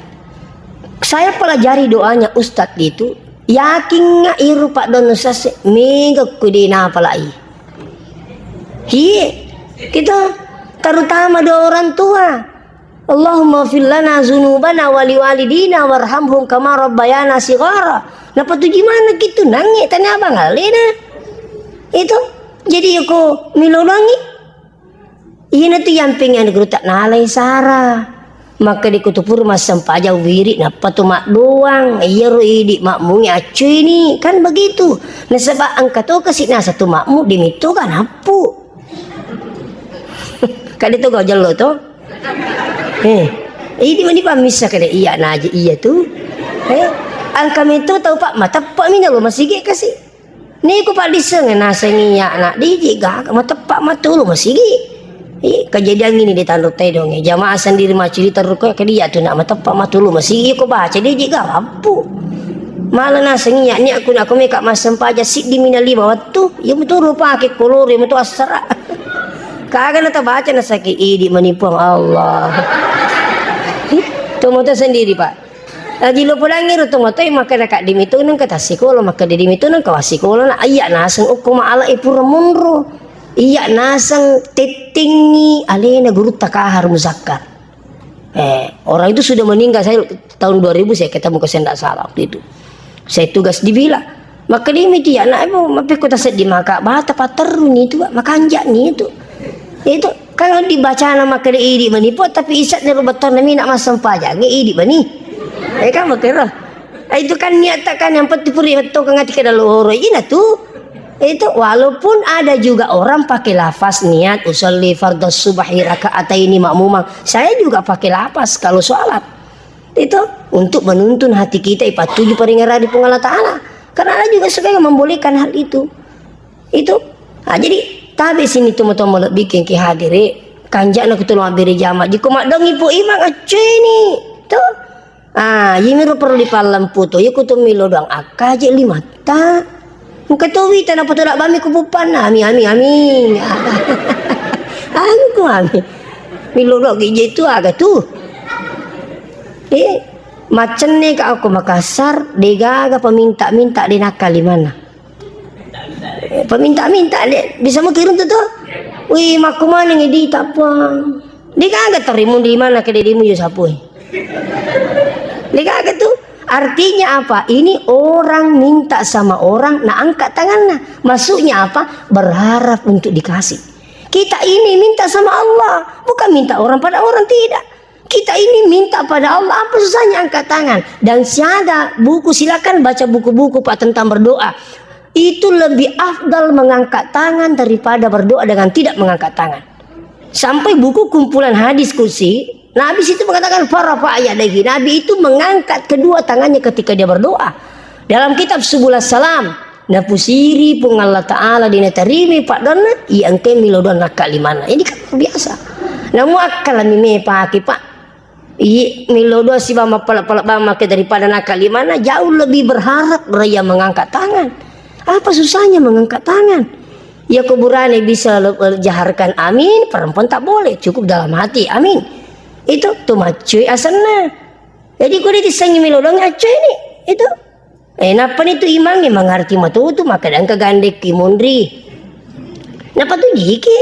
Saya pelajari doanya Ustadz itu. Yakin nggak iru Pak Don Ustadz mega kudina apalagi. Hi, kita terutama doa orang tua. Allahumma fir lana zunubana wali walidina warhamhum kama rabbayana sigara. Napatuji mana gitu nange tanya abang alena. Itu jadi aku milolongi. Ina tu yang pengen guru tak nalai sara. Maka di kutupur masam paja wiri napa tu mak doang. Iya ro idi makmu accu ini kan begitu. Nasaba angka to kasi nasa tu makmu dimitu kan hapu. Kade to gau jello to. Eh, idi mani pammissa kade iya naji iya tu. Eh, angka meto tau pak mateppa mina lo masigi kasi. Ni ku pak diseng naseng iya nak diji gaga mateppa matulu masigi. Eh, kejadian ini di Tanduk Tedong, eh. Jamaah sendiri macuri terus kok ke dia tu nak mateppa matulu masigi ko baca diji gaga pu. Malah naseng iya ni aku nak aku meka masem paja siddi mina lima wattu. Iya betul rupa ke kolor iya betul asara. Kaga na tabaca na sakit idi mani Puang Allah. Tomoto sendiri, Pak. Aji lo pulangi ro tomoto maka na kak dimitu nang kata sikola maka di dimitu nang kawa sikola na ayya naseng okko ma ala ipura monro. Iya naseng tettingi alena guru takahar muzakkar. Eh, orang itu sudah meninggal, saya tahun dua ribu saya ketemu ke Sendak Salah waktu itu. Saya tugas di Bila. Maka dia miti anak ibu, mapi kota sedih maka bata paterru ni itu, makanja ni itu. Itu kalau dibaca nama kede idi menipu, tapi isat ni rubat tahun nami nak masam paja, nge idi bani. Eh kan betul lah. Ah, itu kan niat tak kan yang penting puri betul kan ngati keda lohoro ina tu. Itu walaupun ada juga orang pakai lafaz niat usolli fardhu subhi rakaataini makmumang. Saya juga pakai lafaz kalau sholat. Itu untuk menuntun hati kita ipatuju paringerang di Puang Allah Ta'ala. Karena ada juga sebagian membolehkan hal itu. Itu. Nah, jadi tabe sini tomo-tomo lebih kengki hadiri. Kanjak na kutu mabbere jama. Jiko madongi pu imang accu ini. Tuh. Ah, yimiro perlu dipallempu to. Iya kutu milo doang. Akka aja lima ta. Engka to wita na poto bami ku puppanna. Ami, ami, ami. Anu ku ami. Milo doang gije tu aga tu. Eh, macenne ka aku Makassar, degaga peminta-minta de nakkalimana. Eh, peminta-minta de, bisa mukirun tu tu. Wih, makku mana ngedi tapuang. Degaga terimu di mana ke dedimu yo sapui. Degaga tu. Artinya apa? Ini orang minta sama orang, nah angkat tangannya. Maksudnya apa? Berharap untuk dikasih. Kita ini minta sama Allah, bukan minta orang pada orang, tidak. Kita ini minta pada Allah, apa susahnya angkat tangan? Dan siaga buku, silakan baca buku-buku, Pak, tentang berdoa. Itu lebih afdal mengangkat tangan daripada berdoa dengan tidak mengangkat tangan. Sampai buku kumpulan hadis kursi, Nabi situ mengatakan, "Farafa'a yadaihi." Nabi itu mengangkat kedua tangannya ketika dia berdoa. Dalam kitab Subul Salam, napusiri Puang Allah Ta'ala di natarimi padonna, iya engkai milo doang nakka limanna. Ini kan luar biasa. Namu akkalami me pake, Pak. Iya, milo doang siba mappala-pala bang make daripada nakka limanna, jauh lebih berharap raya mengangkat tangan. Apa susahnya mengangkat tangan? Ya kuburane bisa le-, jaharkan amin, perempuan tak boleh, cukup dalam hati, amin. Itu tu maccui asenna. Jadi kode tisengi milo doang accui ni, itu. Eh, nappa ni tu imangnge mangarti matutu, makkeda engka gandekki munri. Nappa tu jiki.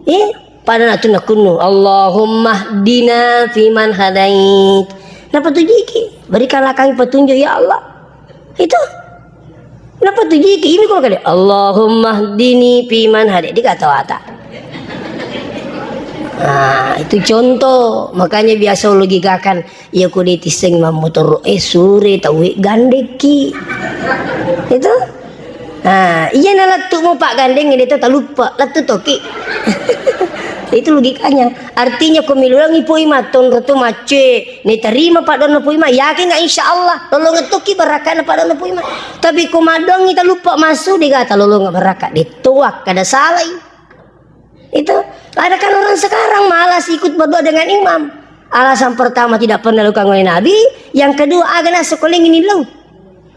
Eh, pada natu nakunnu, "Allahumma hdina fiman hadait." Nappa tu jiki. Berikanlah kami petunjuk, ya Allah. Itu. Nappa tu jiki. Ini kalau kali, "Allahumma hdini fiman hadait." Dikata wata. Nah, itu contoh. Makanya biasa logikakan. Iya ko de tisseng mammotoro e sure tauwe gandekki. Itu. Nah, iya na lettu mo paggandeng de to taluppe, lettu toki. Itu logikanya. Artinya ko milulangi Puang Imam tonro to macce, ne tarima paddoanna Puang Imam, yakin nggak insya Allah lolongeng toki barakana paddoanna Puang Imam. Tapi ko maddoangi taluppe massu, de ga talolongeng baraka, de toak kada salai. Itu ada kan orang sekarang malas ikut berdoa dengan imam. Alasan pertama tidak pernah lakukan oleh Nabi, yang kedua aga na sekolah ini lo.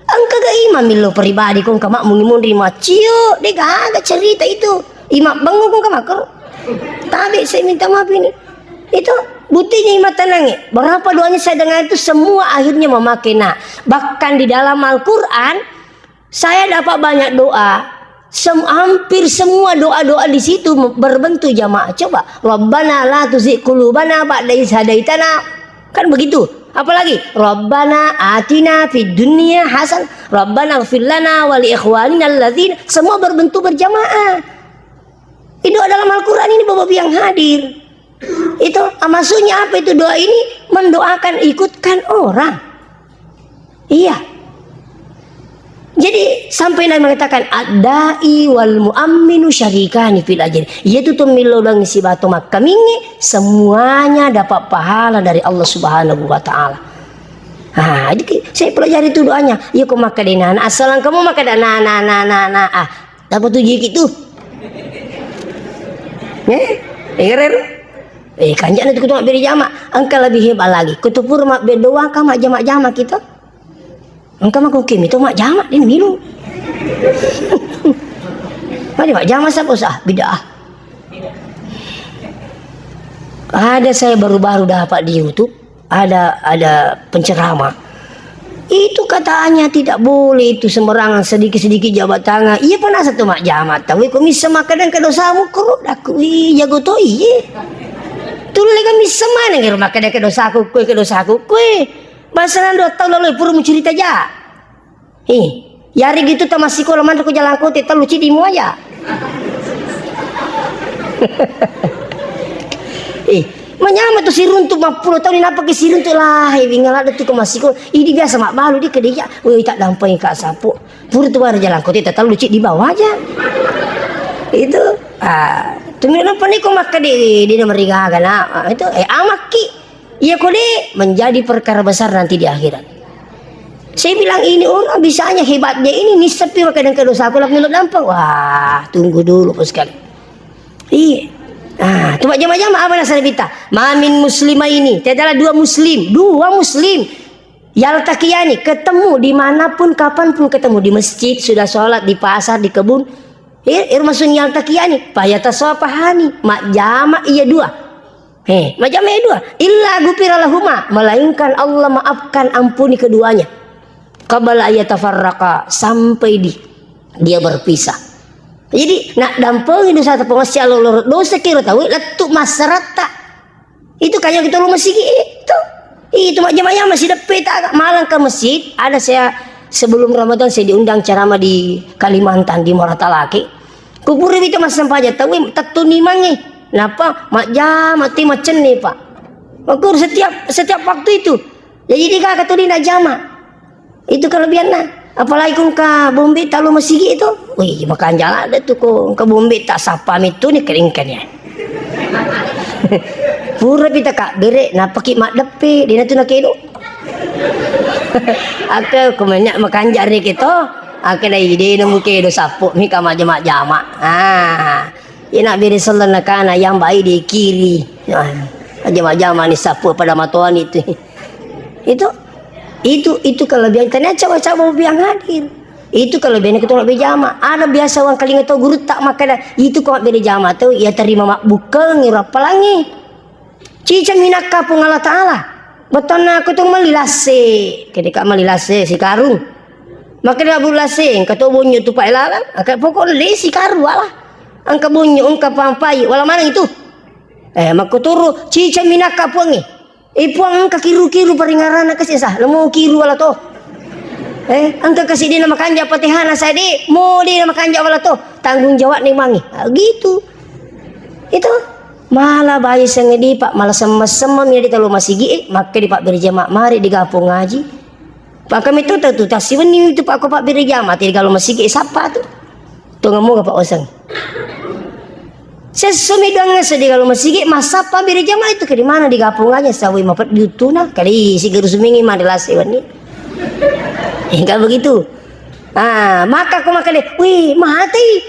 Engka ga imam millau pribadi ko engka makmungi munri maccio, de gaga cerita itu. Imam bengong ko engka makro. Tabe saya minta maaf ini. Itu buktinya imam tenang. Berapa doanya saya dengar itu semua akhirnya memakai na. Bahkan di dalam Al-Quran saya dapat banyak doa. Sem-, hampir semua doa-doa di situ berbentuk jamaah. Coba, "Rabbana la tuzigh qulubana ba'da idh hadaitana." Kan begitu. Apalagi, "Rabbana atina fid dunya hasan, Rabbana ighfir lana wa li ikhwanina alladzina." Semua berbentuk berjamaah. Itu dalam Al-Quran ini, Bapak Ibu yang hadir. Itu, ah, maksudnya apa itu doa ini? Mendoakan, ikutkan orang. Iya. Jadi, sampai Nabi mengatakan, "Ad-da'i wal mu'amminu syarikani fil ajri." Iya tu, tu millau doang sibawa to makkaminge, semuanya dapat pahala dari Allah Subhanahu wa Ta'ala. Ah, jadi ki-, saya pelajari itu doanya. Iya, ko makkeda na, na, asal kamu makkeda na, na, na, na, na, ah. Dapat tu jiki tu. Eh? Eh, keren. Eh, kanjana tu kutu mabbere jama. Engka lebih hebat lagi. Kutu pura mabbere doang ka majjama-jama kita. Engka mako kimi to majjama, de milu. Mari majjama sapa usah, bid'ah. Ada saya baru-baru dapat di YouTube. Ada, ada penceramah. Itu katanya tidak boleh itu sembarangan, sedikit-sedikit jabat tangan. Iya, pernah satu majjama, tapi kok bisa makkeda engka dosamu, koro daku, ih, jago to, iye. Tulle kan bisa mana ngero makkeda engka dosaku, kue, engka dosaku, kue. Bahasa nando tau lalu pura mu cerita ja. Eh, yari gitu tamat sikola manre ko jalan kote tellu cidi muaja. Eh, manyama tu siruntu mappulo taung ni napake siruntu lah, eh, wingala de tu ko masiko. Idi biasa mabbalu di kedeja. Woi, tak dampai ka sapu. Pura tu bara jalan kote tellu cidi bawa aja. Itu, ah, tu mi napa ni ko makkede, de na marigaga na. Ah, itu, eh, amakki. Iya ko de menjadi perkara besar nanti di akhirat. Saya bilang, ini orang bisanya hebatnya ini, nissepi makkeda engka dosaku, lalu melo dampeng. Wah, tunggu dulu, Bos, sekali. Iya. Ah, tu majjama-jama apa nasara bita? Ma min muslimaini, tiadalah dua muslim, dua muslim. Yaltaqiani, ketemu dimanapun, kapanpun ketemu, di masjid, sudah sholat, di pasar, di kebun. Eh, eh, maksudnya yaltaqiani, fayatasafahani, majjama iya dua. Eh, majjama iya dua. Illa ghufira lahuma, melainkan Allah maafkan, ampuni keduanya. Qabla ayatafarraqa, sampai di dia berpisah. Jadi, nak dampengi dosa tepung Allah, loro dosa kira tahu, lettu masyarakat. Itu kayak kita rumah sigi itu. Itu majjama-jama masih depe tak malang ke masjid. Ada saya sebelum Ramadan saya diundang ceramah di Kalimantan di Muara Talake. Kupuri itu mas sempaja tahu tettuni mange. Napa majjama ti macenne, Pak. Aku setiap setiap waktu itu. Jadi tiga kata dia nak jama. Itu kelebihanna. Apalagi ko engka bombe talu masigi itu. Wih, makanja ladde tu ko engka bombe tak sapa mitu ni keringkan ya. Pura pita kak bere, napaki maddeppe, dina tu nakedo. Ake ko menya makanja reke to. Ake dai dina mukedo sapu mi ka majama-jama. Ah. Ina bere sellenna kana yang baik di kiri. Nah, jama-jama ni sapu pada matoani tu. Itu, itu, itu kelebihan. Tanya coba-coba yang hadir. Itu kelebihan kita lebih jama. Ada biasa orang kalinga tau guru tak makkeda, itu kok beda jama tau, ya terima mabbukeng, iro appalangi. Cica minakka Puang Allah Ta'ala. Betonna aku tu mali lasse. Ketika mali lasse, si karung. Makkeda bu lasse, engka to bonyo tu pae lalang. Angka pokok le si karu wala. Angka bonyo, angka pampai, wala mana itu. Eh, makkuturu, cica minakka Puangnge. Eh, Puang engka kiru-kiru paringarana kasi sah, lemo kiru wala to. Eh, engka kasi dina makanja patehana sah de, mo dina makanja wala to. Tanggung jawab ni mangi. Ah, gitu. Itu malah bayi sengedi pak, malah semma-semma mi di talo masigi, eh, makke di pak berjama, mari di gapung ngaji. Pak kami tu tu tasiwenni tu pak ko pak berjama, ti di galo masigi, eh, sapa tu? Tongeng moga, Pak, oseng. Sessomi doang seddi kalau masigi, massappa bere jama itu ke di mana di gapung aja, sawi mapeddi uttuna, kali sigaru sumingi mande lase wenni. Enggak begitu. Ah, maka aku makan deh, wih, mati.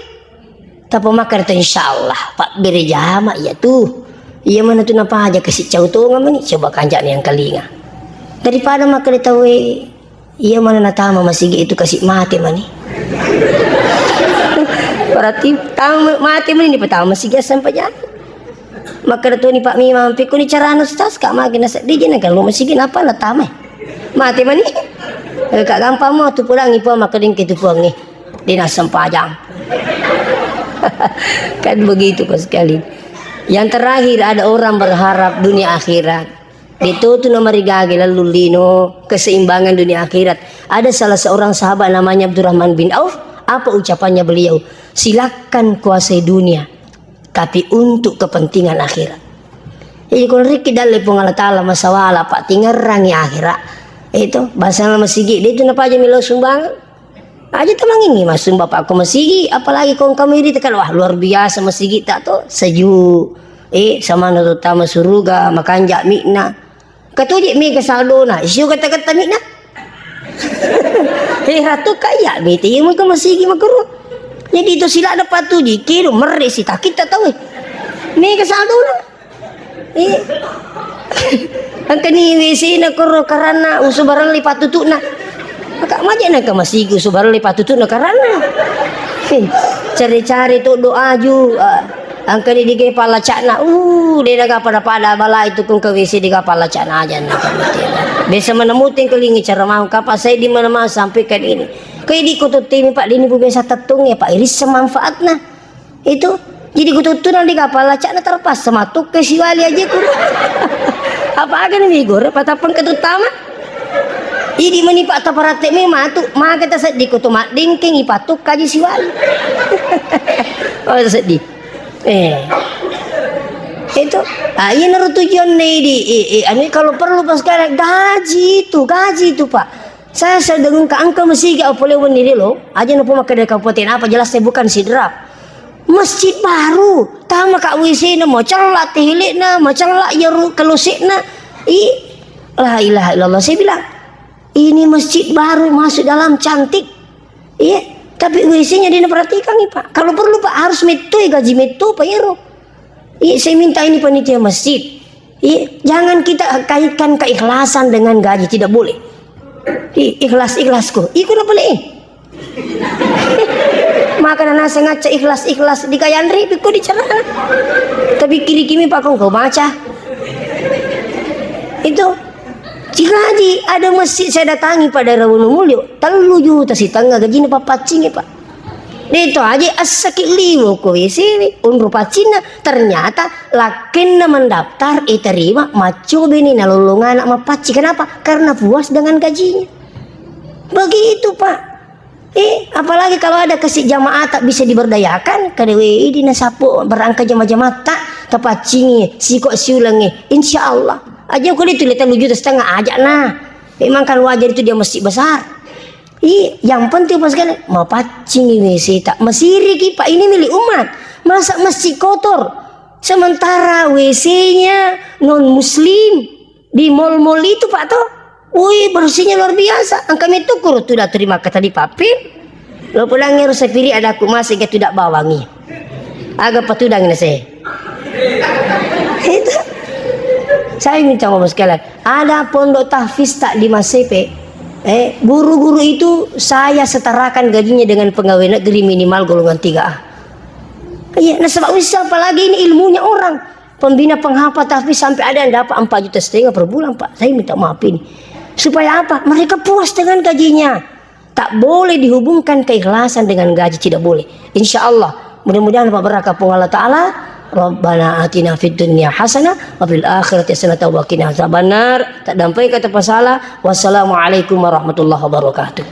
Tapi maka itu insya Allah, Pak, bere jama iya tuh. Iya mana tuh napa aja kasih cau tongeng mani, coba kanjak yang kalinga. Daripada maka deh tahu, eh, Iya mana natama masigi itu kasi mate mani. Berarti tama mate mani ni pertama masigi asam pajak. Maka datoni Pak Mimang, "Pikuni carana, Ustaz?" Kak mage nasedding je, naga lo masigi napa natama. Mate mani. Eh, Kak gampang mo tu pulang ipo maka dingke tu puangi. Dia nak sempajang. Kan begitu kok sekali. Yang terakhir ada orang berharap dunia akhirat. Detotu namarigage lallung lino, keseimbangan dunia akhirat. Ada salah seorang sahabat namanya Abdurrahman bin Auf, apa ucapannya beliau? "Silakan kuasai dunia, tapi untuk kepentingan akhirat." Jadi, kalau riki dalle Puang Allah Ta'ala masawala, Pak, tingerangi akhirat. Itu, bahasa masigi, dia itu napa aja melo sumbangan. Aja tamangingi masumba Pak ko masigi, apalagi kong kami ri tekan, wah, luar biasa masigi tak to, sejuk. Eh, sama no terutama suruga, makanja mi'na. Katuji mi ke saldona, isiu kata-kata mi'na. Eh, ratu kaya, bete iya maka masigi makuru. Jadi itu sila ada patuji, kilo merre si takit tak tahu. Eh. Mi ke saldona. Eh. Engkani W C na koro karanna usubarelli patutu'na. Maka maja na ke masigi usubarelli patutu'na karanna. Eh, cari-cari to doa ju. Ah, engkani dige pallacakna. Uh, de naga pada-pada bala itu kung ke W C dige pallacakna aja na. Biasa mana muting kelingi cara mau kapa saya di mana mau sampaikan ini. Kayak di kota timi Pak, dini bu biasa tetung ya Pak, iris semanfaatna. Itu, jadi kututtunang di kapal, lacakna terpaksa matukke siwali aja ku. Apa aga nih migor, patapang ketutama. Idi meni Pak taparatte mi matu, maka taseddi ko to maddengkeng ipatukka aja siwali. Oh, sedih. Eh. Itu, ah, iya naru tujuan nih di, eh, eh, anu kalau perlu pas sekarang gaji itu, gaji itu, Pak. Saya sedang engka, engka masigi apa lewat ni lo, aja nopo makkeda kabupaten apa, jelas saya bukan sidrap. Masjid baru, tama ka W C-na, macella tehele'na, macella iya ru-, kelose'na. Ih, la ilaha illallah. Saya bilang, "Ini masjid baru masuk dalam, cantik." Iya, tapi W C-nya dia perhatikan nih, Pak. Kalau perlu, Pak, harus metto, gaji metto, Pak, ero. Iya, saya minta ini panitia masjid. Iya, jangan kita kaitkan keikhlasan dengan gaji, tidak boleh. Ih, ikhlas-ikhlasko. Iko na pale, eh. Maka nana sengaja ikhlas-ikhlas di kayanri, biko di celana. Tapi kiri kimi pakong kau baca. Itu. Cigaji, ada masjid saya datangi pada Rawunumulyo, tellu juta sitengnga gajina papaccingi, Pak. Deto aja assaki liwo ko W C, unru paccinna, ternyata lakkenna mendaftar, iterima, maccobe ni nalollong anak mappacci. Kenapa? Karena puas dengan gajinya. Begitu, Pak. Eh, apalagi kalau ada kasih jamaah tak bisa diberdayakan, kada wedi nasapo berangka jama-jamatta, tapaccingi, siko siulengi, insya Allah. Aja ko itu le tellu juta setengah aja nah. Memang kan wajar itu dia masjid besar. Ih, yang penting pas sekali, mapaccingi W C tak. Masiriki, Pak, ini milik umat. Masa masjid kotor? Sementara W C-nya non muslim di mall-mall itu, Pak, toh. Wih, bersihnya luar biasa. Engka metu kuru tuda terima kata di papir. Lo pulang harus sapiri ada aku masih gak tidak bawangi. Aga patudang ini saya. Itu. Saya minta ngomong sekalian. Ada pondok tahfiz tak di Masepe? Eh, guru-guru itu saya setarakan gajinya dengan pegawai negeri minimal golongan tiga A. Iya, nasaba wis apalagi ini ilmunya orang. Pembina penghafal tahfiz sampai ada yang dapat empat juta setengah per bulan, Pak. Saya minta maaf ini. Supaya apa? Mereka puas dengan gajinya. Tak boleh dihubungkan keikhlasan dengan gaji, tidak boleh. Insya Allah, mudah-mudahan Pak berkah pun Allah Ta'ala. Rabbana atina fid dunya hasanah wa fil akhirati hasanah wa qina azabannar. Tak dampai kata pasala. Wassalamualaikum warahmatullahi wabarakatuh.